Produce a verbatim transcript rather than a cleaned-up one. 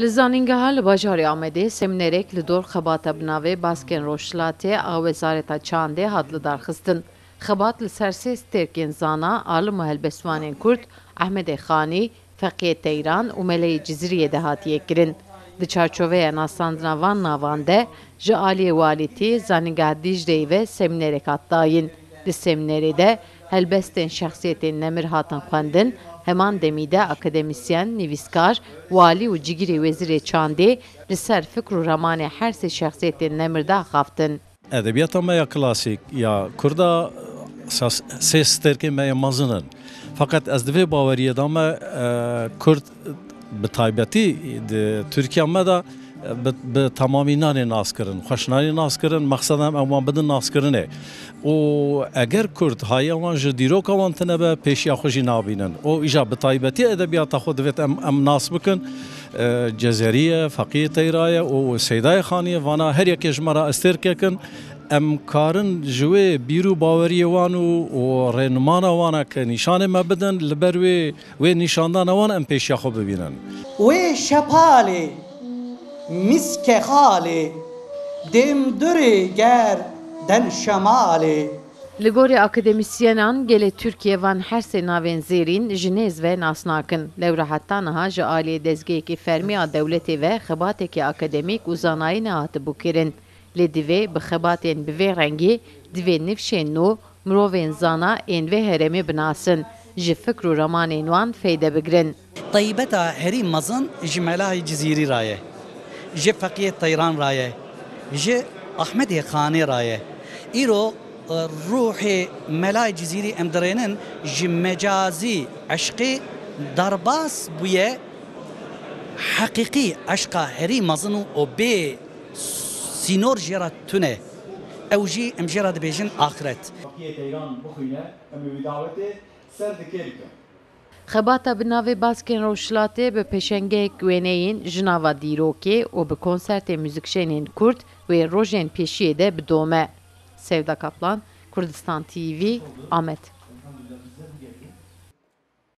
Li Zanîngeha li bajarê Amedê semînerek li dor xebata bi navê Baskên Rojhilatê a Wezareta Çandê hat lidarxistin. Xebat li ser sê stêrkên zana, alim û helbestvanên Kurd, Ehmedê Xanî, Feqiyê Teyran û Meleyê Ciziriyê de hatiye kirin. Di çarçoveya nasandina van navan de ji aliyê walîtî Zanîngeha Dîcleyê ve semînerek hat dayîn. Di semînerê de helbestên şexsiyetên nemir hatin xwendin, heman demî de akademîsyen, nivîskar, walî û cigirê wezîrê çandê li ser fikr û ramanê her sê şexsiyetên nemir de axaftin. Edebiyata me ya klasîk, ya Kurda, sas-, sê stêrkên me yê mezin in. Feqet ez di vê baweriyê de me, e, Kurd bi taybetî di Tirkiya me de, e, bi, bi temamî nanê naskirin, xweş nanê naskirin, mexsed em em wan bidin naskirinê. Û eger Kurd haya wan ji dîroka wan tune be, pêşiya xwe jî nabînin. Û îja bi taybetî edebiyata xwe divêt em, em nas bikin. E, Cezerî ye, Feqiyê Teyra ye û Seydayê Xanî ye, vana her yekê ji me re estêrkek in. Em karin ji wê bîr û baweriyê wan û, û rênimana wan e ke nîşanê me bidin, li ber wê, wê nîşandana wan em pêşiya xwe bibînin. Wê şepalê, miske xalê, dêmdurê ger den şemalê. Li gorî akademîsyenan, gelê Tirkiye van her sê navên zêrîn ji nêz ve nas nakin. Lewra heta niha ji aliyê dezgehekî fermî a dewletê ve xebatekî akademîk û zanayî nehatibû kirin. Lê divê bi xebatên bi vê rengî, divê nifşên nû, mirovên zana ên vê herêmê binasin, ji fikr û ramanên wan feyde bigrin. Taybeta herî mezin ji Melayê Cizîrî re ye, ji Feqiyê Teyran re ye, ji Ahmedê Xanê re ye. Îro, e, ruhê Melayê Cizîrî em dirênin ji mecazî eşqê derbas bûye, heqîqî eşqa herî mezin û, û bê sînor jê re tune. Ew jî em jê re dibêjin axiret. Feqiyê Teyran bixwîne, em ê wî dawetê ser dikê bikin. Xebata bi navê Baskên Rojhilatê bi pêşengeyek wêneyên ji nava dîrokê û bi konsertê muzîkjenên Kurd wê rojên pêşiyê de bidome. Sevda Kaplan, Kurdistan T V, Amed.